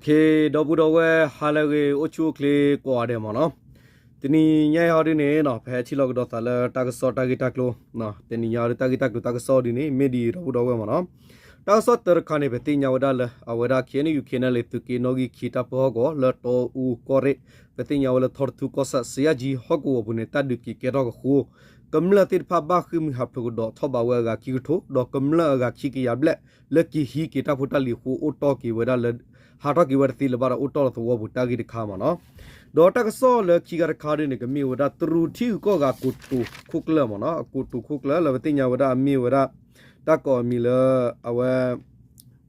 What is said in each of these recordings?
ဒီပုၢ်ဒီဝဲၢ် ဟါလၢအဂ့ၤ အိၣ်ဆူၣ်အိၣ်ချ့ကိးဂၤဒဲးမ့ၢ်နီၤ. တနံၤညါအံၤဟီဒ်န့ၣ်နီၤ ပဟဲထံၣ်လိာ်ကဒီးသးလၢတၢ်ကစီၣ်တၢ်ဂ့ၢ်တၢ်ကျိၤ, တနံၤညါအံၤတၢ်ဂ့ၢ်တၢ်ကျိၤတၢ်ကစီၣ်ဒ်န့ၣ် မ့ၢ်ဒ်အံၤ ဒီပုၢ်ဒီဝဲၢ်မ့ၢ်နီၤ. တၢ်ကစီၣ်တၢတခါန့ၣ် ပသ့ၣ်ညါဝဲဒၣ်လၢ အဝဲဒၣ် KNU KNLA သုးက့နီၣ်ဂံၢ်ခံတၢ်ပၢဟီၣ်ကဝီၤလၢတီအူကီၢ်ရ့ၣ်, ပသ့ၣ်ညါဝဲလၢထီတထူကီၢ်ဆၣ် စံယၣ်ကၠံဟီၣ်ကဝီၤပူၤန့ၣ် တၢ်ဒုးက့ၤကဲထီၣ်ကဃိ ကမျၢၢ်သ့ၣ်တဖၣ်ဘၣ်ဃ့ၢ်မှံဟးဖျိးကဒီးထီၣ်ဘးဝဲအဂၤခံကထိ ဒီးကမျၢၢ်အဂၤခံကယၤဘျဲၣ် လၢက့ၤဟံးက့ၤတၢ်ဖိတၢ်လံၤအဃိ အိၣ်တီၢ်က့ၤဝဲဒၣ်လၢ ဟးထီၣ်က့ၤဝဲတသ့လၢၤဘၣ်ဒီး အိၣ်တီၢ်လၢသဝီပူၤတၢ်ဂ့ၢ်တခါမ့ၢ်နီၤ. ဒီးတၢ်ကစီၣ်လၢခံခါတခါဒ်န့ၣ် ကမ့ၢ်ဝဲဒၣ်တရူးထံဂုၤကီၢ်ဂၤကိတိာ်ခိၣ်ကျၢၢ်မ့ၢ်နီၤ, အကိတိာ်ခိၣ်ကျၢၢ်လၢပသ့ၣ်ညါဝဲဒၣ်အမ့ၢ်ဝဲဒၣ် တၢ်ကိးအမံၤလၢ အဝဲ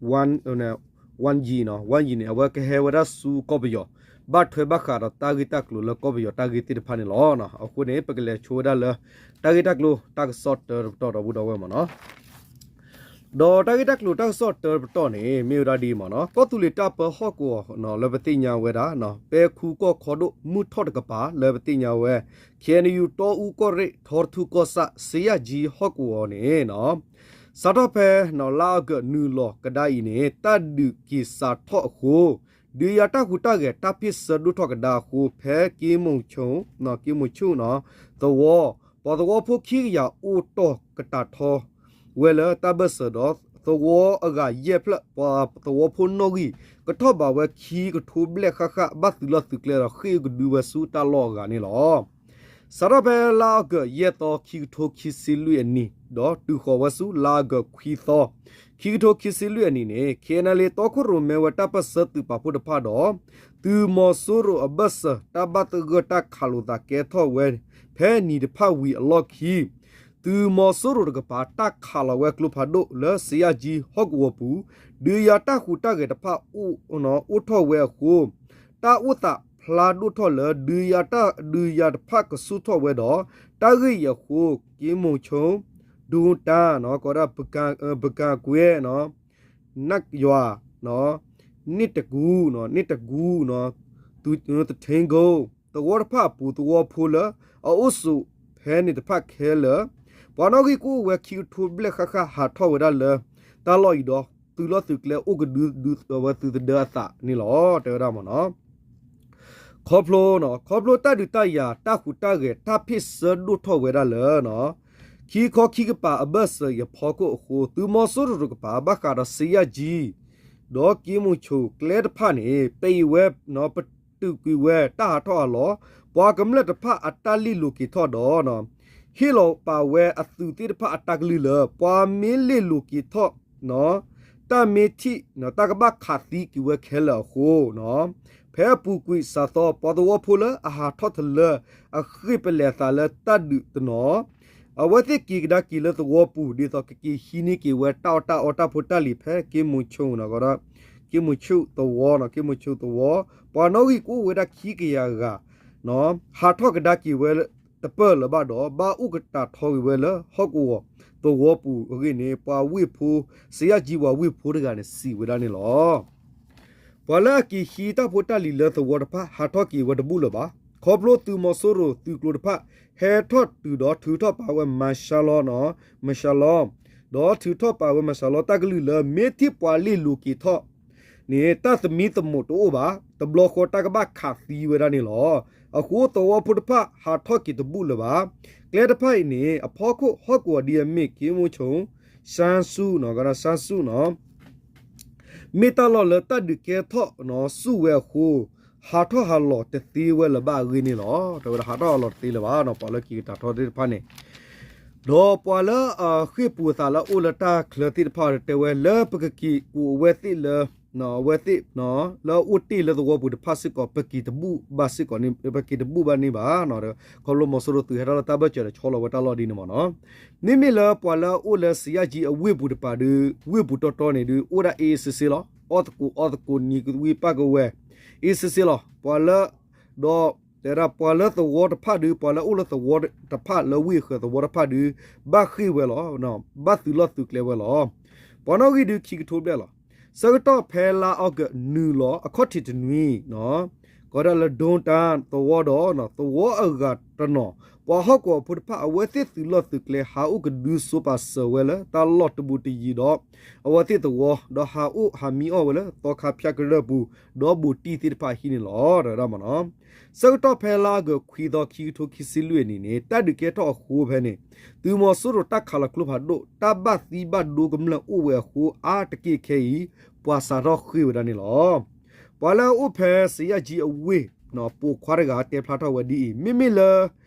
ဝၣ်ယံၤနီၤ, ဝၣ်ယံၤန့ၣ် အဝဲကဟဲဝဲဒၣ်ဆူကီၢ်ပယီၤ ဘၣ်ထွဲဘၣ်ဃးဒီးတၢ်ဂ့ၢ်တၢ်ကျိၤလၢကီၢ်ပယီၤတၢ်ဂ့ၢ်သ့ၣ်တဖၣ်န့ၣ်လီၤ. အဃိန့ၣ် ပကလဲၤဆိဝဲဒၣ်လၢ တၢ်ဂ့ၢ်တၢ်ကျိၤတၢ်ကစီၣ်တၢတပတီၢ်ဒီပုၢ်ဒီဝဲၢ်မ့ၢ်နီၤ. ဒီးတၢ်ဂ့ၢ်တၢ်ကျိၤတၢ်ကစီၣ်တၢတပတီၢ်န့ၣ် မ့ၢ်ဝဲဒၣ်ဒ်အံၤမ့ၢ်နီၤ, ကီၢ်သူလ့ၤတၢ်ပၢဟီၣ်ကဝီၤနီၤ လၢပသ့ၣ်ညါဝဲဒၣ် ပဲခူကီၢ်ခီဒိၣ်မုၢ်ထီၣ်တကပၤ လၢပသ့ၣ်ညါဝဲ KNU တီအူကီၢ်ရ့ၣ် ထီတထူကီၢ်ဆၣ် စံယၣ်ကၠံဟီၣ်ကဝီၤန့ၣ်နီၤ စးထီၣ်ဖဲနီၤ လါအီကူးနုာ်လီၤကဒါအံၤန့ၣ် တၢ်ဒုးက့ၤစးထီၣ်အဃိ ဒုးယၤတၢ်ဟူးတၢ်ဂဲၤတၢ်ဖ့ၣ်ဆၢဒိၣ်ထီၣ်ကဒါအဃိ ဖဲက့မူဆိ က့မူဆိနီၤ သဝီ ပှၤသဝီဖိခံကယၤအိၣ်တီၢ်ကတာ်ထီဝဲလၢတၢ်ဘၢၣ်စၢၤဒီး သဝီအဂၤယဲၢ်ဖျၢၣ် ပှၤသဝီဖိနီၣ်ဂံၢ် ကထီၣ်ဘးဝဲခံကထိဘျဲၣ်ဃၣ်ဃၣ် ဘၣ်သုးလီၢ်သုးကျဲဒီး ဃ့ၢ်ကဒုဝဲဆူတၢ်လီၢ်အဂၤန့ၣ်လီၤ. စးထီၣ်ဖဲလါအီကူး ယဲၢ်သီ ခံကထိခံဆံလွံၢ်အနံၤ ဒီးတုၤဃီၤဝဲဆူ လါအီကူး ခွံသီ ခံကထိခံဆံလွံၢ်အနံၤန့ၣ် KNLA တီခိၣ်ရိၣ်မဲဝဲတၢ်ပၢၢ်ဆၢသုးပာ်ဖှိၣ်တဖၣ်ဒီး သုးမီၤစိရိၤအဘၢၣ်စၢၤ တၢ်ဘၣ်သဂၢၢ်တၢ်ခးလိာ်သးကဲထီၣ်ဝဲ ဖဲနံၤတဖၣ်ဝံၤအလီၢ်ခံ သုးမီၤစိရိၤတကပၤ တၢ်ခးလီၤဝဲကျိဖးဒိၣ်လၢစံယၣ်ကၠံဟီၣ်ကဝီၤပူၤ ဒုးယၤတၢ်ဟူးတၢ်ဂဲၤတဖၣ် အိၣ်ထီၣ်ဝဲအဃိ တၢ်အိၣ်သးဖျါဒိၣ်ထီၣ်လၢ ဒုးယၤတၢ်ဒုးယၤတဖၣ်ကဆူၣ်ထီၣ်ဝဲဒီး တၢ်ဂ့ၢ်အံၤအဃိ က့မူဆိ ဒူတၢ် ကိးဒၣ် ပကကွဲ နၢ်ယွၤ န့ၣ်တကူ န့ၣ်တကူ သထ့ကိ သဝီတဖၣ်အပူၤ သဝီဖိလၢအအိၣ်ဆိးဖဲန့ၣ်တဖၣ်ခဲလၢာ် ပှၤနီၣ်ဂံၢ်ကအိၣ်ဝဲခံကထိဘျဲၣ်ဃၣ်ဃၣ် ဟးထီၣ်ဝဲဒၣ်လၢတၢ်လီၢ်အံၤဒီး သုးလီၢ်သုးကျဲအိၣ်ကဒုဒုဝဲသုးသဒၢအသးန့ၣ်လီၤ တဲဝဲဒၣ်မ့ၢ်နီၤ. ခီဖျိ ခီဖျိတၢ်ဒုးတၢ်ယၤ တၢ်ဟူးတၢ်ဂဲၤ တၢ်ဖ့ၣ်ဆၢဒိၣ်ထီၣ်ဝဲဒၣ်လၢ ခံခီခံကပၤအဘၢၣ်စၢၤအံၤအဖီခိၣ်အဃိ သုးမီၤစိရိၤတကပၤ ဘၣ်ဃးဒီးစံယၣ်ကၠံ ဒီးက့မူဆိကျဲတဖၣ်န့ၣ် ပံးဝဲ ပတုာ်ကွံာ်ဝဲတၢ်ဟးထီၣ်ဟးလီၤ ပှၤကမျၢၢ်တဖၣ်အတၢ်လ့ၢ်လိၤက့ၤထီၣ်ဒီး ဟ့ၣ်လီၤပာ်ဝဲအသုးသ့ၣ်တဖၣ်အတၢ်ကလုၢ်လၢ ပှၤမ့ၢ်လ့ၢ်လိၤက့ၤထီၣ် တၢ်မ့ၢ်ထံၣ် တၢ်ကဘၣ်ခးသံက့ၤဝဲခဲလၢာ်အဃိ ဖဲအပူၤကွံာ်စးသီ ပှၤသဝီဖိလၢအဟးထီၣ်တလၢ အဃ့ၢ်ပလဲၤအသးလၢတၢ်ဒုးတနီၤ အဝဲသ့ၣ်က့ၤကဒါက့ၤလၢသဝီပူၤ ဒ်သိးကက့ၤဟံးန့ၢ်က့ၤဝဲတၢ်အီၣ်တၢ်အီတၢ်ဖိတၢ်လံၤဖဲက့မူဆိ က့မူဆိသဝီ က့မူဆိသဝီ ပှၤနီၣ်ဂံၢ်ကအိၣ်ဝဲဒၣ်ခံကယၤဂၤ ဟးထီၣ်ကဒါက့ၤဝဲတပၢၢ်လၢၤဘၣ်ဒီး ဘၣ်အိၣ်ကတာ်ထီက့ၤဝဲလၢဟီၣ်ကဝီၤသဝီပူၤအဂ့ၢ်န့ၣ် ပှၤဝ့ၢ်ဖိ စံယၣ်ကၠံပှၤဝ့ၢ်ဖိတဂၤန့ၣ် စံးဝဲဒၣ်န့ၣ်လီၤ. ပှၤလၢအက့ၤဟံးတၢ်ဖိတၢ်လံၤလၢသဝီတဖၣ် ဟးထီၣ်က့ၤဝဲတဘူၣ်လၢၤဘၣ်. ခီဖျိသုးမီၤစိရိၤသုးကျိၤတဖၣ် ဟဲထီၣ်တုၤဒီးထုးထီၣ်ပာ်ဝဲ မၤရှါလီ မၤရှါလီ ဒီးထုးထီၣ်ပာ်ဝဲ မၤရှါလီ တၢ်ကလုၢ်လၢ မ့ၢ်ထံၣ်ပှၤလ့ၢ်လိၤက့ၤထီၣ်န့ၣ် တၢ်သမံသမိးတအိၣ်ဘၣ်. တဘျီဃီတၢ်ကဘၣ်ခးသံဝဲဒၣ်န့ၣ်လီၤ. အဃိသဝီဖိတဖၣ်ဟးထီၣ်က့ၤတဘူၣ်လၢၤဘၣ်. ကျဲတဖၣ်အံၤန့ၣ် အဖီခိၣ်ဟီၣ်ကဝီၤဒ်အမ့ၢ် က့မူဆိ ရှါဆူၣ် ရှါဆူၣ်နီၤ မ့ၢ်တၢ်လီၢ်လၢတၢ်ဒုးကဲထီၣ်ဆူၣ်ဝဲအဃိ ဟးထီၣ်ဟးလီၤတသ့ဝဲလၢၤဘၣ်အဂ့ၢ်န့ၣ်လီၤ. တဲဝဲဒၣ်ဟးထီၣ်ဟးလီၤတသ့လၢၤဘၣ်နီၤ ပှၤလၢက့ၤကတာ်ထီသ့ၣ်တဖၣ်န့ၣ် ဒီးပှၤလၢအဃ့ၢ်ပူၤအသးလၢအအိၣ်လၢတၢ်ချၢသ့ၣ်တဖၣ်တဲဝဲ လၢပကက့ၤကိးအဝဲသ့ၣ်လၢ အဝဲသ့ၣ် လၢအအိၣ်တ့ၢ်လၢသဝီပူၤတဖၣ်စ့ၢ်ကီး ပက့ၤတဘူၣ်ဘၣ်စ့ၢ်ကီး ပက့ၤတဘူၣ်ဘၣ်န့ၣ်ဘၣ်. ခီဖျိမီၤစိရိၤသုးဟဲထီၣ်လၢတၢ်ဘၢၣ်စၢၤဒီးဆီလီၤဝဲတၢ်လီၢ်ဒ်န့ၣ်မ့ၢ်နီၤ. မ့မ့ၢ်လၢပှၤလၢအအိၣ်လၢစံယၣ်ကၠံအဝ့ၢ်ပူၤတပၤဒီး ဝ့ၢ်ပူၤတီတီန့ၣ်ဒီး အိၣ်ဒၣ်အ့ၣ်စ့စ့လီၤ. အီၣ်သကိးအီသကိးနံၤကဝံပၢ်ကဝဲၤ အ့ၣ်စ့စ့လီၤ. ပှၤလၢ ဒီး တဲဒၣ်ပှၤလၢသဝီတဖၣ်ဒီး ပှၤလၢအအိၣ်လၢသဝီတဖၣ်လၢဝ့ၢ်ဃၢၤသဝီတဖၣ်ဒီး ဘၣ်ဃ့ၢ်ဝဲလီၤ. ဘၣ်သုးလီၢ်သုးကျဲဝဲလီၤ. ပှၤနီၣ်ဂံၢ်ဒုးခံကထိဘျဲၣ်လီၤ. ဆၢကတီၢ်ဖဲလါအီကူးနုာ်လီၤအခီၣ်ထံးတနွံ ဝဲဒၣ်လၢဒိတၢသဝီဒီး သဝီအဂၤတနီၤ ပှၤဟီၣ်ကဝီၤဖိတဖၣ် အဝဲသ့ၣ်သုးလီၢ်သုးကျဲ ဟးအိၣ်ကဒုစိပာ်စၢၤဝဲလၢတၢ်လီၢ်တဘူးတယံၤဒီး အဝဲသ့ၣ်သဝီ ဒီးဟးအိၣ်ဟးမံအီၣ်ဝဲလၢသီခါဖၠၣ်ကရၢၢ်ပူၤ ဒီးဘူးတံၢ်သ့ၣ်တဖၣ်အဟံၣ်န့ၣ်လီၤ တဲဝဲဒၣ်မ့ၢ်နီၤ. ဆၢကတီၢ်ဖဲလါအီကူး ခွံသီ ခံကထိခံဆံလွံၢ်အနံၤန့ၣ် တၢ်ဒုးကဲထီၣ်အဃိဖဲန့ၣ် သုးမီၤစိရိၤတၢ်ခးလီၤကျိဖးဒိၣ် တၢ်ဘၣ်သံဘၣ်ဒိကမျၢၢ်အိၣ်ဝဲအဃိ အါတက့ၢ်ခဲအံၤ ပှၤစးထီၣ်ဃ့ၢ်ဝဲဒၣ်န့ၣ်လီၤ. ပှၤလၢအအိၣ်ဖဲစယၣ်ကၠံအဝ့ၢ် ပိာ်ခွါတဂၤတဲဖျါထီၣ်ဝဲဒ်အံၤ, မ့မ့ၢ်လၢ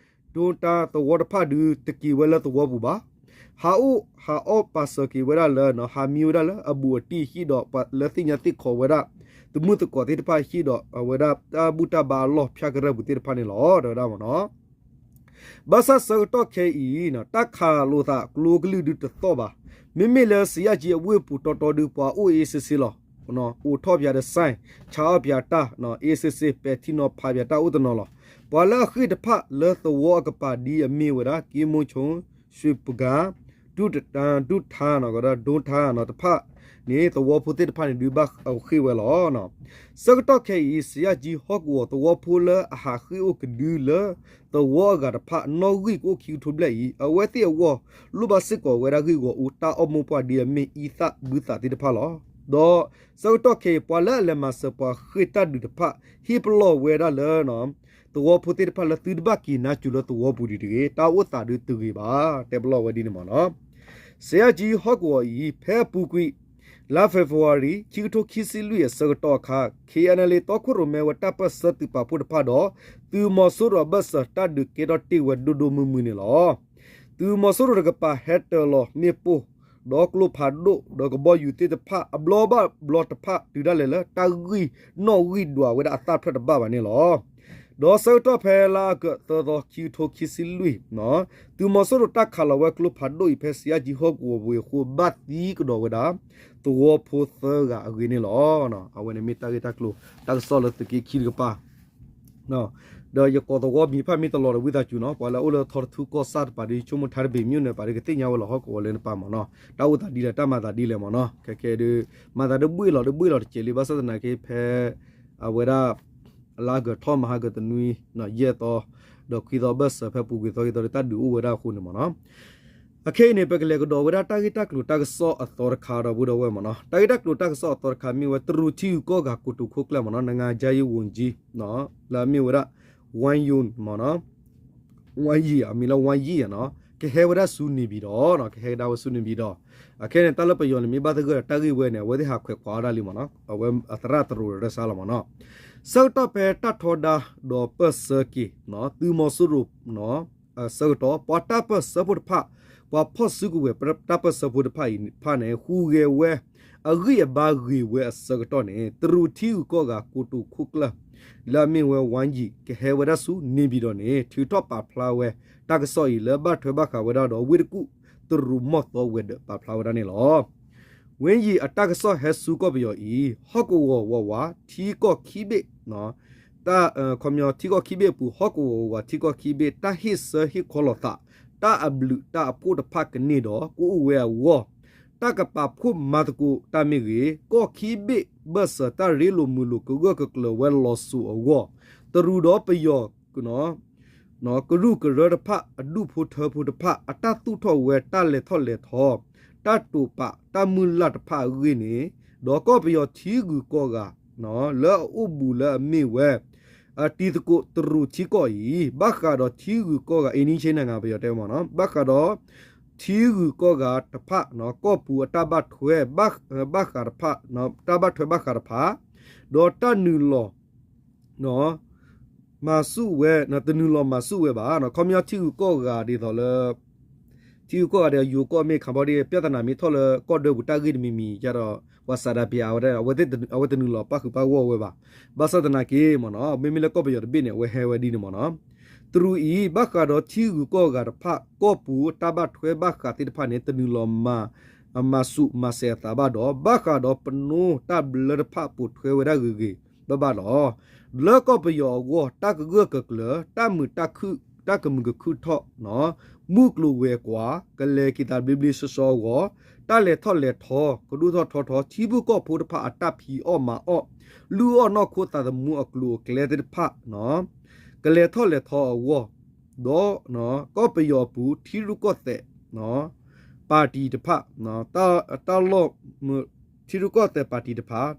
ဒိတၢသဝီတဖၣ်ဒုး တက့ၤဝဲလၢသဝီပူၤဘၣ်. ဟးအိၣ်ဟးအီၣ်ပာ်စၢၤက့ၤဝဲဒၣ်လၢ ဟးမံဝဲဒၣ်လၢအဘူးအတံၢ်ဟံၣ်ဒီး ပှၤလၢသ့ၣ်ညါသ့ၣ်ခီဝဲဒၣ် သမုၢ်သကိးသ့ၣ်တဖၣ်ဟံၣ်ဒီး အဝဲဒၣ်တၢ်ဘူၣ်တၢ်ဘါအလီၢ်ဖၠၣ်ကရၢၢ်ပူၤသ့ၣ်တဖၣ်န့ၣ်လီၤ တဲဝဲဒၣ်မ့ၢ်နီၤ. ဘၣ်ဆၣ်ဆၢကတီၢ်ခဲအံၤ တၢ်ခးလိာ်သးကျိကလုၢ်ဒုးတသီၣ်ဘၣ်. မ့မ့ၢ်လၢစယၣ်ကၠံအဝ့ၢ်ပူၤတီတီဒုး ပှၤအိၣ်အ့စ့စ့လီၤ. အိးထီၣ်ပၠးဒီး ဆိုင် ဆါအီၣ်ပၠးတၢ် အ့စ့စ့ ပဲာ်ထံနီၤဖးပၠးတၢ်အိၣ်တနီၤလီၤ. ပှၤလၢအဃ့ၢ်တဖၣ်လၢသဝီအကပၤဒ်အမ့ၢ်ဝဲဒၣ် က့မိဆိ ရွှေပုဂံ ဒူတၢ ဒူထါနီၤ ကဒီး ဒိထါနီၤ တဖၣ်န့ၣ် သဝီဖိသ့ၣ်တဖၣ်န့ၣ်ဒုးဘၣ်ဃ့ၢ်ဝဲလီၤ. ဆၢကတီၢ်ခဲအံၤ စယၣ်ကၠံဟီၣ်ကဝီၤသဝီဖိလၢအဟးဃ့ၢ်အိၣ်ကဒုလၢ သဝီအဂၤတဖၣ် နီၣ်ဂံၢ်ကအိၣ်ခံကထိဘျဲၣ်အံၤ အဝဲသ့ၣ်အဂီၢ် လိၣ်ဘၣ်စ့ၢ်ကီးဝဲဒၣ်ဂံၢ်ဂီၤအူ တၢ်အီၣ်မိၢ်ပှၢ်ဒ်အမ့ၢ်အံသၣ်ဘုသၣ်သ့ၣ်တဖၣ်လီၤ. ဒီးဆၢကတီၢ်ခဲအံၤ ပှၤလၢအလဲၤမၤစၢၤပှၤဃ့ၢ်တၢ်ဒုးတဖၣ် ဟ့ၣ်ပလီၢ်ဝဲဒၣ်လၢ သဝီဖိသ့ၣ်တဖၣ်လၢသုတဘၣ်က့ၤနါစိၤလၢသဝီပူၤဒံးတဂ့ၤ, တၢ်အိၣ်သးဒုးတဂ့ၤဘၣ် တဲပလီၢ်ဝဲဒ်န့ၣ်မ့ၢ်နီၤ. စယၣ်ကၠံဟီၣ်ကဝီၤအံၤ ဖဲအပူၤကွံာ် လါ February ခံကထိခံဆံလွံၢ်အဆၢကတီၢ်အခါ ခ့ၣ်အဲၣ်အဲၣ်လ့ တီခိၣ်ရိၣ်မဲဝဲတၢ်ပၢၢ်ဆၢသုးပာ်ဖှိၣ်တဖၣ်ဒီး သုးမီၤစိရိၤအဘၢၣ်စၢၤ တၢ်ဒုးကဲထီၣ်တ့ၢ်ဝဲဒိၣ်ဒိၣ်မုၢ်မုၢ်န့ၣ်လီၤ. သုးမီၤစိရိၤတကပၤဟဲတၢၤလီၤမ့ၣ်ပိၢ် ဒီးကျိဖးဒိၣ် ဒီးကဘီယူၤသ့ၣ်တဖၣ် အဘျီဘၣ်ဘျီတဖၣ် တုၤဒၣ်လဲာ်လၢတၢ်ဂံၢ်နီၣ်ဂံၢ်ဒွးဝဲဒၣ်အသၣ်ဖျၢၣ်တဘၣ်ဘၣ်န့ၣ်လီၤ. ဒီးဆၢကတီၢ်ဖဲလါအီကူး သၢသီ ခံကထိခံဆံလွံၢ် သုးမီၤစိရိၤတၢ်ခးလီၤဝဲကျိဖးဒိၣ်အံၤ ဖဲစယၣ်ကၠံဟီၣ်ကဝီၤပူၤအဃိ ဘၣ်သံကဒီးဝဲဒၣ် သဝီဖိသၢဂၤအဂ့ၢ်န့ၣ်လီၤ. အဝဲန့ၣ်မ့ၢ်တၢ်ဂ့ၢ်တၢ်ကျိၤ တၢ်ကစီၣ်လၢသုးက့ခံတကပၤ ဒီးယကိးသဝီမံၤတဖၣ်မ့ၢ်တလီၤဒီး ဝံသးစူၤနီၤပှၤလၢအအိၣ်လၢထီတထူကီၢ်ဆၣ်တပၤဒီး ဆိကမိၣ်ထါတဘ့ၣ်မ့ၢ်အိၣ်န့ၣ် ပာ်ဒုးကသ့ၣ်ညါဝဲလီၤဟီၣ်ကဝီၤလၢနပၢ်မ့ၢ်နီၤ, တၢ်အိၣ်သးဒ်လဲၣ် တၢ်မၤသးဒ်လဲၣ်မ့ၢ်နီၤ, ခဲကဲဒုး မၤသးဒ်ဘှ့ၣ်လီၤဒ်ဘှ့ၣ်လီၤတစဲးလံ ဘၣ်ဆၣ်သနာ်က့ဖဲ အဝဲဒၣ် လါအီကူးထီၣ်မဟါကတနွံ ယဲၢ်သီ ဒီးခွံသီဘၢၣ်စၢၤ ဖဲပူၤကွံာ်သီဂ့ၤသီဒီး တၢ်ဒုးအိၣ်ဝဲဒၣ်အဃိန့ၣ်မ့ၢ်နီၤ. အခဲအံၤန့ၣ် ပကလဲၤကဒီးဝဲဒၣ်တၢ်ဂ့ၢ်တၢ်ကျိၤတၢ်ကစီၣ်အသီတခါဒီး ဝံၤဒီးဝဲမ့ၢ်နီၤ, တၢ်ဂ့ၢ်တၢ်ကျိၤတၢ်ကစီၣ်အသီတခါမ့ၢ်ဝဲ တရူးထံဂုၤကီၢ်ဂၤကိတိာ်ခိၣ်ကျၢၢ်မ့ၢ်နီၤ နိုင်ငံခြားရေးဝန်ကြီး လၢအမ့ၢ်ဝဲဒၣ် Wang Yi မ့ၢ်နီၤ Wang Yi အမံၤလၢ Wang Yi နီၤ ကဟဲဝဲဒၣ်ဆူနေပြည်တော် ကဟဲကဒါဝဲဆူနေပြည်တော်, အခဲအံၤန့ၣ် တၢ်လၢပယီၤန့ၣ် မ့ၢ်ဘၣ်သဂၢၢ်ဒီးတၢ်ဂ့ၢ်ဝဲန့ၣ် အဝဲသ့ၣ်ဟးခွဲးခွးအီၤဒၣ်လံမ့ၢ်နီၤ, အဝဲအသရၣ်တရူးဒီးစါလီၤမ့ၢ်နီၤ. ဆၢကတီၢ်ဖဲတၢ်ထီဒါဒီးပၢၢ်ဆၢက့ၤ သုးမီၤစိရိၤ ဆၢကတီၢ် ပှၤတၢ်ပၢၢ်ဆၢဖိတဖၣ် ပှၤဖီၣ်စုကဝဲၤတၢ်ပၢၢ်ဆၢဖိတဖၣ်အံၤတဖၣ်န့ၣ် ဟူးဂဲၤဝဲ အဂံၢ်အဘါဂ့ၤဝဲအဆၢကတီၢ်န့ၣ် တရူးထံဂုၤကီၢ်ဂၤကိတိာ်ခိၣ်ကျၢၢ် လၢအမ့ၢ်ဝဲ Wang Yi ကဟဲဝဲဒၣ်ဆူ နေပြည်တော် န့ၣ် ထုးထီၣ်ပာ်ဖျါဝဲ တၢ်ကစီၣ်အံၤ လၢဘၣ်ထွဲဘၣ်ဃးဝဲဒၣ်ဒီး ဝ့ၢ်တကူၣ်တရူးမီၢ်သီဝဲၤဒၢးပာ်ဖျါဝဲဒၣ်န့ၣ်လီၤ. Wang Yi အတၢ်ကစီၣ်ဟဲဆူကီၢ်ပယီၤအံၤ ဟီၣ်ကဝီၤဝးဝး ထံကီၢ်ခံဘ့ၣ် တၢ် ခီပညီထံကီၢ်ခံဘ့ၣ်အပူၤ ဟီၣ်ကဝီၤဝးဝးထံကီၢ်ခံဘ့ၣ် တၢ်ဟ့ၣ်ဆၢဟ့ၣ်ခီလိာ်သး တၢ်အဘျုးတၢ်အဖှိၣ်တဖၣ်ကန့ၢ်ဒီး ကအိၣ်ဝဲအဂီၢ် တၢ်ကပာ်ဖှိၣ်မၤသကိးတၢ်မ့ၢ်ဂ့ၤ, ကီၢ်ခံဘ့ၣ်ဘၢၣ်စၢၤတၢ်ရ့လိာ်မုာ်လိာ်ကဂၢၢ်ကကျၢၤဝဲလီၤစိၤအဂီၢ်, တရူးဒီးပယီၤ ကရူၢ်ကရၢတဖၣ် အဒူၣ်ဖိထၢဖိတဖၣ် အတၢ်သူၣ်ထီၣ်ဝဲတၢ်လဲၤထီၣ်လဲၤထီ တၢ်တိာ်ပာ်တၢ်မုၢ်လၢ်တဖၣ်အဂ့ၢ်န့ၣ်, ဒီးကီၢ်ပယီၤထံဂုၤကီၢ်ဂၤ လၢအအိၣ်ဘူးလၢအမ့ၢ်ဝဲ အတံၤသကိးတရူးထံကီၢ်အံၤ ဘၣ်ဃးဒီးထံဂုၤကီၢ်ဂၤ အိမ်နီးချင်းနိုင်ငံ ပယီၤတဲမ့ၢ်နီၤ ဘၣ်ဃးဒီး ထံဂုၤကီၢ်ဂၤတဖၣ် ကီၢ်ပူၤအတၢ်ဘၣ်ထွဲ ဘၣ်ဃးတဖၣ် တၢ်ဘၣ်ထွဲဘၣ်ဃးတဖၣ် ဒီးတၢ်နုာ်လီၤ မၤဆူၣ်ဝဲ တနုာ်လီၤမၤဆူၣ်ဝဲဘၣ်. ခီပညီထံဂုၤကီၢ်ဂၤဒ်သိးလၢ ထံဂုၤကီၢ်ဂၤဒီးယိၤကီၢ်မ့ၢ် Cambodia ပြဿနာမ့ၢ်ထီၣ်လၢကီၢ်ဒၢပူၤတၢ်ဂ့ၢ်တမံၤမံၤ ယဒီး ပှၤစးဒးပယၤဝဲဒၣ် အဝဲတနုာ်လီၤပၣ်ဃုာ်ပၣ်ဂီၢ်ဝဲဘၣ်. ဘၣ်ဆၣ်သနာ်က့မ့ၢ်နီၤ မ့မ့ၢ်လၢကီၢ်ပယီၤတဘ့ၣ်န့ၣ် အဝဲဟဲဝဲဒ်န့ၣ်မ့ၢ်နီၤ တရူးအံၤ ဘၣ်ဃးဒီးထံဂုၤကီၢ်ဂၤတဖၣ် ကီၢ်ပူၤတၢ်ဘၣ်ထွဲဘၣ်ဃးသ့ၣ်တဖၣ်န့ၣ် တနုာ်လီၤမၤဆူၣ်မၤစဲးအသးဘၣ်ဒီး ဘၣ်ဃးဒီးပနိတၢ်ဘျၢတဖၣ်ပိာ်ထွဲဝဲဒၣ်ဂ့ၤဂ့ၤဘၣ်ဘၣ်လီၤ. လၢကီၢ်ပယီၤအဂီၢ် တၢ်ကဂၢၢ်ကကျၢၤ တၢ်မုာ်တၢ်ခုၣ် တၢ်ကမုာ်ကခုၣ်ထီၣ် မုၢ်ကျိၤဝဲၤကွာ် ကလဲၤက့ၤသးဘျ့ဘျ့ဆှီဆှီအဂီၢ် တၢ်လဲၤထီၣ်လဲၤထီ ကဒိၣ်ထီၣ်ထီထီ ထံဖိကီၢ်ဖိတဖၣ်အတၢ်ဖံးအီၣ်မၤအီၣ် လုၢ်အီၣ်နီၢ်ခိသးသမူအကျိၤအကျဲသ့ၣ်တဖၣ် ကလဲၤထီၣ်လဲၤထီအဂီၢ် ဒီး ကီၢ်ပယီၤအပူၤ ထံရူၢ်ကီၢ်သဲး ပၣ်တံၣ်တဖၣ် တၢ်လီၢ် ထံရူၢ်ကီၢ်သဲးပၣ်တံၣ်တဖၣ်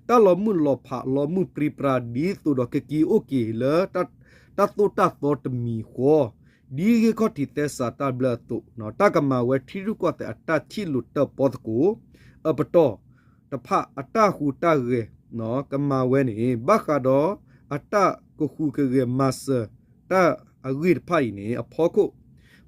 တၢ်လီၤမုၢ်လီၤဖး လီၤမုၢ်ပြံပြါ ဒ်သိးဒီးကက့ၤအိၣ်က့ၤလၢ တၢ်သိၣ်တၢ်သီတမံၤဃီ ဒ်ဂ့ၢ်ခီၣ်ထံးသဲစးတၢ်ဘျၢအသိး တၢ်ကမၤဝဲထံရူၢ်ကီၢ်သဲးအတၢ်ထံၣ်လိာ်တၢၣ်ပီသကိး အပတီၢ်တဖၣ်အတၢ်ဟူးတၢ်ဂဲၤ ကမၤဝဲန့ၣ် ဘၣ်ဃးဒီးအတၢ်ကဟူးကဂဲၤမၤစၢၤတၢ်အဂ့ၢ်တဖၣ်အံၤန့ၣ် အဖီခိၣ်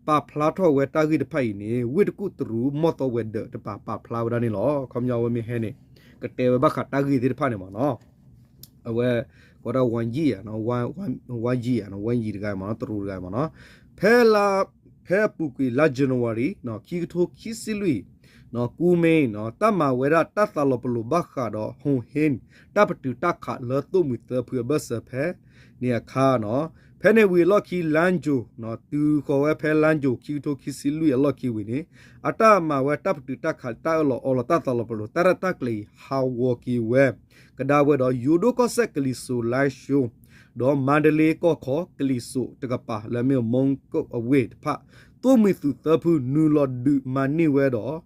ပာ်ဖျါထီၣ်ဝဲတၢ်ဂ့ၢ်တဖၣ်အံၤန့ၣ် ဝ့ၢ်တကူၣ်တရူး မီၢ်သီဝဲၤဒၢးတပၤပာ်ဖျါဝဲဒၣ်န့ၣ်လီၤ. ခီပညီအဝဲမ့ၢ်ဟဲန့ၣ် ကတဲဝဲဘၣ်ဃးတၢ်ဂ့ၢ်သ့ၣ်တဖၣ်န့ၣ်မ့ၢ်နီၤ အဝဲ ကီးဒၣ်ဝါယံၣ်ဧါ ဝါယံၣ်ဧါ ဝါယံၣ်တဂၤမ့ၢ်နီၤ တရူးတဂၤမ့ၢ်နီၤ ဖဲလါ ဖဲအပူၤကွံာ်လါ January ခံကထိခံဆံလွံၢ် ကူမ့ၢ် တၢ်မၤဝဲဒၣ်တၢ်သးလီၤပလိာ်ဘၣ်ဃးဒီး ဟိၣ်ဟ့ၣ် တၢ်ပတုာ်တၢ်ခးလၢသိၣ်မှံၤသၢဖုအဘၢၣ်စၢၤဖဲန့ၣ်အခါနီၤ ဖဲန့ၣ်ဝံၤအလီၢ်ခံ လါယူၤ တုၤဃီၤဝဲဖဲလါယူၤ ခံကထိခံဆံလွံၢ်အလီၢ်ခံဝံၤန့ၣ် အတၢ်မၤဝဲတၢ်ပတုာ်တၢ်ခး တၢ်အၢၣ်လီၤအီလီၤ တၢ်သးလီၤပလိာ် တၢ်ရဲၣ်တၢ်ကျဲၤအံၤ ဟးဂီၤက့ၤဝဲ ကဒါဝဲဒီး ယိၤဒိၣ်ကီၢ်စဲၣ်ကလံၤစိး လါၡိ ဒီးမါဒလ့ကီၢ်ခီကလံၤစိးတကပၤ လၢအမ့ၢ် မူကၣ်အဝ့ၢ်တဖၣ် သိၣ်မှံၤသုးသၢဖု နုာ်လီၤဒုးမၤန့ၢ်ဝဲဒီး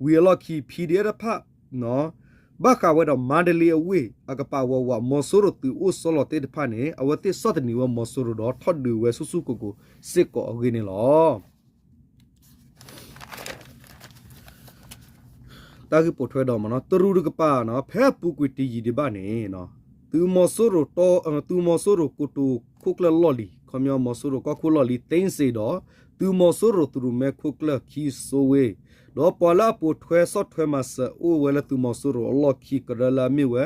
ဝံၤအလီၢ်ခံ ဖံဒ့တဖၣ် ဘၣ်ဃးဝဲဒီးမါဒလ့အဝ့ၢ် အကပၤဝးဝး မီၤစိရိၤသုးအိၣ်စီလီၤသ့ၣ်တဖၣ်န့ၣ် အဝဲသ့ၣ်ဆီၣ်သနံးဝဲမီၤစိရိၤဒီးထီၣ်ဒုးဝဲဆူၣ်ဆူၣ်ကိၢ်ကိၢ်စ့ၢ်ကီးအဂ့ၢ်န့ၣ်လီၤ. တၢ်ဂ့ၢ်ပိာ်ထွဲဒီးမ့ၢ်နီၤ တရူးတကပၤနီၤ ဖဲအပူၤကွံာ်တယံာ်ဒံးဘၣ်န့ၣ် သုးမီၤစိရိၤ သုးမီၤစိရိၤကိတိာ်ခိၣ်ကျၢၢ်လီၢ်လံၤ ခီပညီမီၤစိရိၤကီၢ်ခိၣ်လီၢ်လံၤ သ့စ့ၣ်ဒီး သုးမီၤစိရိၤသုးရူးမဲခိၣ်ကျၢၢ်ခံစိဝ့ၢ် ဒီးပှၤလၢအပိာ်ထွဲဆီၣ်ထွဲမၤစၢၤအိၣ်ဝဲလၢသုးမီၤစိရိၤအလီၢ်ခံကရၢလၢအမ့ၢ်ဝဲ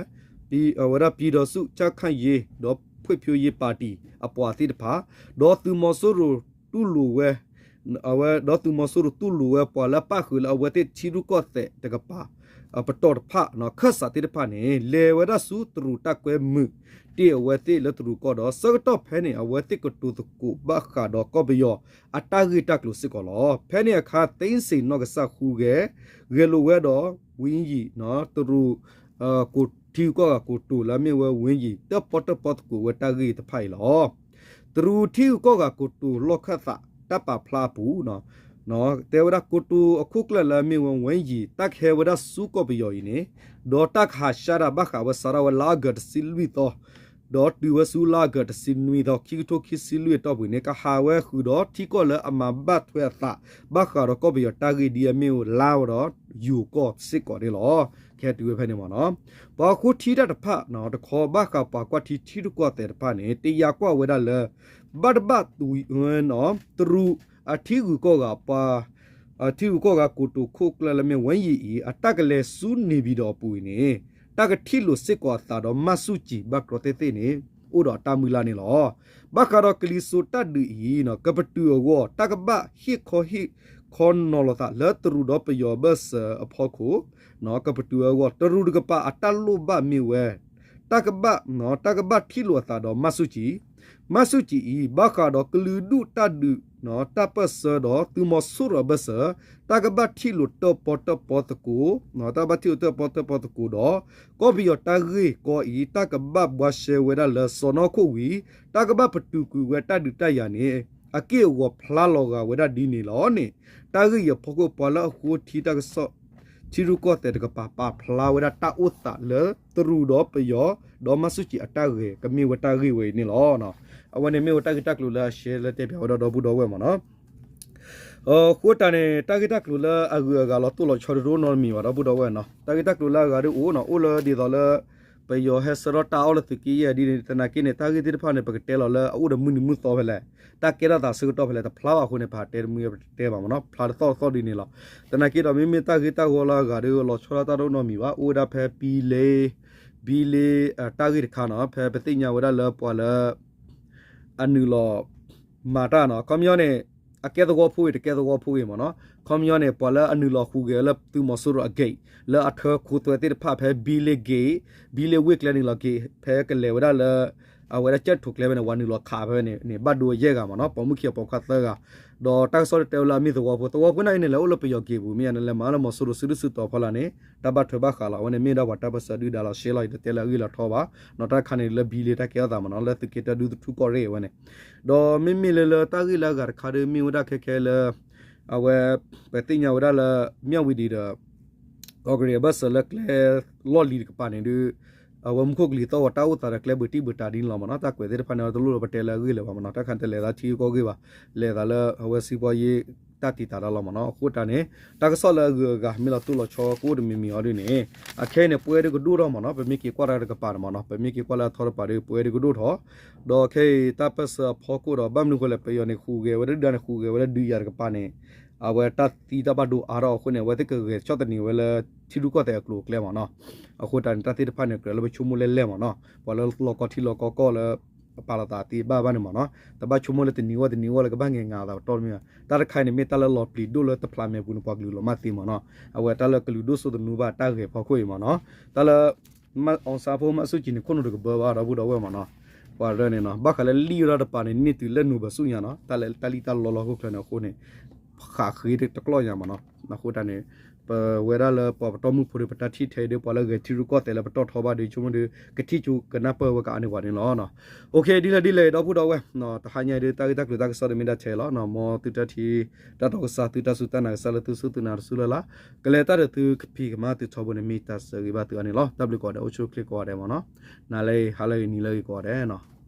အဝဲဒၣ် ပြည်ထောင်စုကြံ့ခိုင်ရေး ဒီးဖွံ့ဖြိုးရေးပါတီ အပှၤသ့ၣ်တဖၣ် ဒီးသုးမီၤစိရိၤတူၢ်လိာ်ဝဲ အဝဲဒီးသုးမီၤစိရိၤတူၢ်လိာ်ဝဲပှၤလၢပၣ်ဃုာ်လၢအဝဲသ့ၣ်ထံရူၢ်ကီၢ်သဲးတကပၤ အပတီၢ်တဖၣ် ခၢၣ်စးသ့ၣ်တဖၣ်န့ၣ် လဲၤဝဲဒၣ်ဆူတရူးတၢ်ကွဲမုာ်တ့ၢ်အဝဲသ့ၣ်လၢတရူးကီၢ်ဒီး ဆၢကတီၢ်ဖဲန့ၣ် အဝဲသ့ၣ်ကတိၤသကိးဘၣ်ဃးဒီးကီၢ်ပယီၤအတၢ်ဂ့ၢ်တၢ်ကျိၤစ့ၢ်ကီးလီၤ. ဖဲန့ၣ်အခါ သ့စ့ၣ်နီၢ်ကစၢ်ဃုဂဲၤ ဂဲၤလိာ်ဝဲဒီး ဝံယံၤ တရူး ထံဂုၤကီၢ်ဂၤကိတိာ်လၢအမ့ၢ်ဝဲ ဝံယံၤ တၢၣ်ပီတၢၣ်ပီသကိးဝဲတၢ်ဂ့ၢ်တဖၣ်အံၤလီၤ. တရူးထံဂုၤကီၢ်ဂၤကိတိာ်လီၢ်ခၢၣ်သးတၢ်ပာ်ဖျါအပူၤ တဲဝဲဒၣ်ကိတိာ်အခိၣ်ကျၢၢ်လၢအမ့ၢ်ဝဲ ဝံယံၤ တၢ်ကဟဲဝဲဒၣ်ဆူကီၢ်ပယီၤအံၤန့ၣ် ဒီးတၢ်ကဟးဆှၢဒၣ်ဘၣ်ဃးဝဲစးထီၣ်ဝဲလါအီကူးတဆံလွံၢ်သီ ဒီးတုၤဝဲဆူလါအီကူးတဆံနွံသီ ခံကထိခံဆံလွံၢ်အတီၢ်ပူၤန့ၣ် ကဟးဝဲဃုာ်ဒီးထံကီၢ်လၢအမၤဘၣ်ထွဲအသး ဘၣ်ဃးဒီးကီၢ်ပယီၤတၢ်ဂ့ၢ်ဒ်အမ့ၢ်ဝဲလါဝဲဒီးယူၤကီၢ်စ့ၢ်ကီးန့ၣ်လီၤ. ကဟဲတုၤဝဲဖဲန့ၣ်မ့ၢ်နီၤ ပှၤဃိထံတၢ်တဖၣ် တခီဘၣ်ဃးပှၤကွၢ်ထံထံရူၢ်ကီၢ်သဲးတဖၣ်န့ၣ် တယာ်ကွၢ်ဝဲဒၣ်လၢ ဘၣ်တဘၣ် တရူး အထံဂုၤကီၢ်ဂၤပှၤ ထံဂုၤကီၢ်ဂၤကိတိာ်ခိၣ်ကျၢၢ်လၢမ့ၢ် ဝံယံၤ အံၤ အတၢ်ကလဲၤဆူန့ၣ်ပၠံၤဒီးအပူၤအံၤန့ၣ် တၢ်ကထံၣ်လိာ်စ့ၢ်ကီးအသးဒီးမၢ်ဆူၣ်ကံၤဘၣ်ကြီသ့ၣ်သ့ၣ်န့ၣ် အိၣ်ဒီးအတၢ်မုၢ်လၢ်န့ၣ်လီၤ. ဘၣ်ဃးဒီးကလံၤစိးတၢ်ဒုးအံၤ ကပတုာ်အဂီၢ် တၢ်ကဘၣ်ဟ့ၣ်ခီဟ့ၣ်ခီနီၤလီၤသးလၢတရူးဒီးပယီၤအဘၢၣ်စၢၤအဖီခိၣ် ကပတုာ်အဂီၢ် တရူးတကပၤအတၢ်လိၣ်ဘၣ်မ့ၢ်ဝဲ တၢ်ကဘၣ် တၢ်ကဘၣ်ထံၣ်လိာ်အသးဒီးမၢ်ဆူၣ်ကံၤ မၢ်ဆူၣ်ကံၤအံၤ ဘၣ်ဃးဒီးကလုာ်ဒူၣ်တၢ်ဒုး တၢ်ပၢၢ်ဆၢဒီးသုးမီၤစိရိၤအဘၢၣ်စၢၤ တၢ်ကဘၣ်ထံၣ်လိာ်တၢၣ်ပီတၢၣ်ပီသကိး တၢ်ဘၣ်ထံၣ်လိာ်တၢၣ်ပီတၢၣ်ပီသကိးဒီး ကီၢ်ပယီၤတၢ်ဂ့ၢ်ကီအံၤ တၢ်ကဘၣ်ဘှါရှဲဝဲဒၣ်လၢစီၢ်နီၤခိၣ်ဝံၤ တၢ်ကဘၣ်ပတုာ်ကွံာ်ဝဲတၢ်ဒုးတၢ်ယၤန့ၣ် အက့ၢ်အဂီၤဖျါလီၤဂာ်ဝဲဒၣ်ဒ်န့ၣ်လီၤန့ၣ် တၢ်ဂ့ၢ်အံၤအဖီခိၣ် ပှၤလၢအဃိထံတၢ်ကစီၣ် ထံရူၢ်ကီၢ်သဲးတကပၤ ပာ်ဖျါဝဲဒၣ်တၢ်အိၣ်သးလၢတရူးဒီးပယီၤ ဒီးမၢ်ဆူၣ်ကံၤအတၢ်ဂ့ၢ် ကမ့ၢ်ဝဲတၢ်ဂ့ၢ်ဝဲအံၤန့ၣ်လီၤ. အဝဲန့ၣ်မ့ၢ်ဝဲတၢ်ဂ့ၢ်တၢ်ကျိၤလၢအရှဲလၢတဲပၠးဝဲဒၣ်ဒီပုၢ်ဒီဝဲၢ်မ့ၢ်နီၤ အဃိတၢ်န့ၣ် တၢ်ဂ့ၢ်တၢ်ကျိၤလၢအဂုၤအဂၤလီၤတိၢ်လီၤဆီတဒိၣ်နီတမံၤဘၣ် ဒီပုၢ်ဒီဝဲၢ်နီၤ တၢ်ဂ့ၢ်တၢ်ကျိၤလၢအဂၤဒ်အိၣ်နီၤ အိၣ်လၢဒ်သိးလၢ ပယီၤဟဲဆှၢထီၣ်တၢ်အီၣ်လၢသုးက့ယဲၢ်ဒ်န့ၣ် သနာ်က့န့ၣ် တၢ်ဂ့ၢ်သ့ၣ်တဖၣ်န့ၣ် ပကတဲလီၤလၢအအိၣ်ဒီးမုၢ်နံၤမုၢ်သီဖဲလဲၣ် တၢ်ကဲထီၣ်သးဆၢကတီၢ်ဖဲလဲၣ် တဖျါဘၣ်အဃိန့ၣ် ပဟးတဲတမုၢ် ပတဲဘၣ်မ့ၢ်နီၤ ဖျါတသီၣ်တသီၣ်ဒ်န့ၣ်လီၤ. သနာ်က့ဒီး မ့မ့ၢ်တၢ်ဂ့ၢ်တၢ်ဂီၤလၢအဂၤဒ်လီၤဆီဒၣ်တၢ်တအိၣ်နီတမံၤဘၣ် အိၣ်ဝဲဒၣ်ဖဲ ဘံလ့ ဘံလ့ တၢ်ဂ့ၢ်တခါနီၤ ဖဲပသ့ၣ်ညါဝဲဒၣ်လၢပှၤလၢ အနုာ်လီၤ မၤတၢ်နီၤ ခီပညီန့ၣ် အကဲသဝီဖိဂ့ၤ တကဲသဝီဖိဂ့ၤမ့ၢ်နီၤ ခီပညီန့ၣ် ပှၤလၢအနုာ်လီၤဟူးဂဲၤလၢသုးမီၤစိရိၤအ gate လၢအထၢခိသွဲသ့ၣ်တဖၣ်ဖဲ ဘံလ့ gate ဘံလ့ဝ့ၢ်ကျဲနုာ်လီၤ gate ဖဲကလဲၤဝဲဒၣ်လၢ အဝဲဒၣ်ကၠဲၣ်ထိးကျဲဖဲန့ၣ် ဝၤနုာ်လီၤခးဖဲန့ၣ်န့ၣ် ဘၣ်ဒိယဲၢ်ဂၤမ့ၢ်နီၤ, ပိာ်မုၣ်ခံဂၤပိာ်ခွါသၢဂၤ, ဒီးတၢ်ကစီၣ်ဒုးတဲဝဲလၢအမ့ၢ်သဝီဖိ, သဝီဖိန့ၣ်အံၤန့ၣ် လဲၤအိၣ်လၢပယီၤက့ၤပူၤ မ့ၢ်ယၤန့ၣ် လဲၤမၤလၢမီၤစိရိၤစုဒုၣ်စုတီၤဖီလာ်န့ၣ် တၢ်ဘၣ်ထွဲဘၣ်ဃးလီၤ. အဝဲန့ၣ်မ့ၢ်ဒၣ်ပှၤတၢ်ပၢၢ်ဆၢဒုၣ်ဒါလီၤ ရှဲလီၤ ယတတဲလၢအဂ့ၢ်လီၤထီဘၣ်နီၤ, တၢ်တခါန့ၣ်လၢဘံလ့တၢ်ကဲထီၣ်သးမ့ၢ်နီၤ, လၢသုးက့တၢ်ဒူသထူၣ်ကီၢ်ရ့ၣ်အဝဲန့ၣ်, ဒီးမ့မ့ၢ်လၢလၢတၢ်ဂ့ၢ်လၢအဂၤတခါဒီးမ့ၢ်ဝဲဒၣ်ခဲခဲလၢ အဝဲ ပသ့ၣ်ညါဝဲဒၣ်လၢ မၠၣ်ဝံၤဒံးဒီး ကီၢ်ကရ့ၣ်အဘၢၣ်စၢၤလၢကျဲလီၢ်လံၤတကပၤန့ၣ်ဒုး အဝဲမူခိၣ်ကလံၤသီၣ်ဂီၤတၢ်အိၣ်သးဒီးကျဲဘုးတံၢ်ဘုးတၢ်ဒ်န့ၣ်လီၤမ့ၢ်နီၤ, တၢ်ကွဲးသ့ၣ်တဖၣ်န့ၣ် တလိၣ်လၢပတဲလၢအဂ့ၢ်လၢၤဘၣ်မ့ၢ်နီၤ, တၢ်ခါတလဲၤသးထံဂုၤကီၢ်ဂ့ၢ်ဘၣ်, လဲၤသးလၢအဝဲစံးပီယ့ၣ်တၢ်တံာ်တာ်တၢ်လီၤမ့ၢ်နီၤ, အဃိတၢ်န့ၣ် တၢ်ကစီၣ်လၢအဂုၤအဂၤမ့ၢ်လီၤတိၢ်လီၤဆီကိၣ်တမံၤမံၤအီၤဒ်န့ၣ်, အခဲအံၤန့ၣ် ပဝဲဒၣ်ကဒိၣ်ထီၣ်မ့ၢ်နီၤ, ပမ့ၢ်က့ၤကွၢ်တၢ်တကပၤန့ၣ်မ့ၢ်နီၤ, ပမ့ၢ်က့ၤကွၢ်လၢအထီတကပၤဒီး ပဝဲဒၣ်ကဒိၣ်ထီၣ် ဒီးခဲအံၤတၢ်ပၢၢ်ဆၢအဖီခိၣ်ဒီး ဘၣ်မနုၤဃိလဲၣ် ပယီၤန့ၣ် ဃုာ်ဂဲၤဝဲဒၣ်ဒုၣ်ဒါန့ၣ် ဃုာ်ဂဲၤဝဲဒၣ်ဒုးယၤတကပၤန့ၣ် အဝဲတၢ်သံတၢ်ဘၣ်ဒိအါထီၣ်အဃိန့ၣ် အဝဲသ့ၣ်ကဂဲၤဆီၣ်သနံးဝဲလၢ ထံရူၢ်ကီၢ်သဲးအကျိၤအကျဲမ့ၢ်နီၤ, အဃိတၢ်န့ၣ် တၢ်သ့ၣ်တဖၣ်န့ၣ် ကြၢးလၢပဆိကမိၣ်လဲၣ်လဲၣ်မ့ၢ်နီၤ, ပှၤလၢလီၤကီထံလီၤကီကီၢ်လၢ အပာ်လီၤသးသ့ဘၣ်ဘၣ်န့ၣ်မ့ၢ်နီၤ, တဘၣ်ဆိကမိၣ်လၢတနံၤဂီၢ်တနံၤဂီၢ်လၢကဘၣ်ငဲၤငါအသးပတီၢ်တမ့ၢ်ဘၣ်, တၢ်တခါအံၤန့ၣ်မ့ၢ်တၢ်လၢလီၤပျံၤဒိၣ်လၢတဖျးမဲာ်ပူၤန့ၣ် ပှၤကလုာ်လီၤမၢ်သ့မ့ၢ်နီၤ, အဝဲတၢ်လၢကလုာ်ဒိၣ်စိသနူဘၣ်တၢ်ဂဲၤဖီခိၣ်အံၤမ့ၢ်နီၤ, တၢ်လၢ အောင်ဆန်းဖိ မၢ်ဆူၣ်ကံၤန့ၣ် ခိၣ်နူာ်တကဘၢဘၣ်ဒီပုၢ်ဒီဝဲၢ်မ့ၢ်နီၤ, ပှၤရၢန့ၣ်နီၤ ဘၣ်ဃးလၢလံၣ်ဝဲဒၣ်တပၤန့ၣ် န့ၢ်တုၤလၢနူၤဘၢဆူညါနီၤ, တၢ်လၢတၢ်လံၣ်တၢ်လီလီၢ်ခိၣ်ချၢန့ၣ်အဃိန့ၣ် ဃးဃ့တကျီၢ်ညါမ့ၢ်နီၤ, အဃိတၢ်န့ၣ် ပဝဲဒၣ်လၢပှၤပတီၢ်မုၢ်ဖိဒီး ပတၢ်ထံၣ်ထဲအံၤဒီး ပှၤလၢဂဲၤထံရူၢ်ကီၢ်သဲးလၢပတီၢ်ထီဘၣ်ဒီး ဆိကမိၣ်ဒီး ကထံၣ်ဆိကနၢ်ပၢၢ်ဝဲကအါန့ၢ်ပှၤန့ၣ်လီၤ. အိၣ်ခ့ ဒ်လဲၣ်ဒ်လဲၣ် ဒီပုၢ်ဒီဝဲၢ်, တဟါညါအံၤဒီး တၢ်ဂ့ၢ်တၢ်ကျိၤတၢ်ကစီၣ်ဒီးမ့ၢ်ဒၣ်ထဲလီၤ, မ်သုတၢ်ထံၣ် တၢ်တီကစၢ် သုတၢ်စူၢ်တၢ်နာ်ကစၢ်လၢသုစူၢ်သုနာ်တစုလၢ်လၢ်, ကလဲၤတၢ်ဒီးသုကဖံးကမၤသုထီဘိန့ၣ် မ့ၢ်တၢ်ဆၢဂ့ၤဘၣ်သုအါန့ၣ်လီၤ. တၢ်ဘျုးကိးဂၤဒဲး အိၣ်ဆူၣ်အိၣ်ချ့ကိးဂၤဒဲးမ့ၢ်နီၤ, နၤလၢအံၤ ဟါလၢအံၤ နံၤလၢအံၤကိးဂၤဒဲးနီၤ.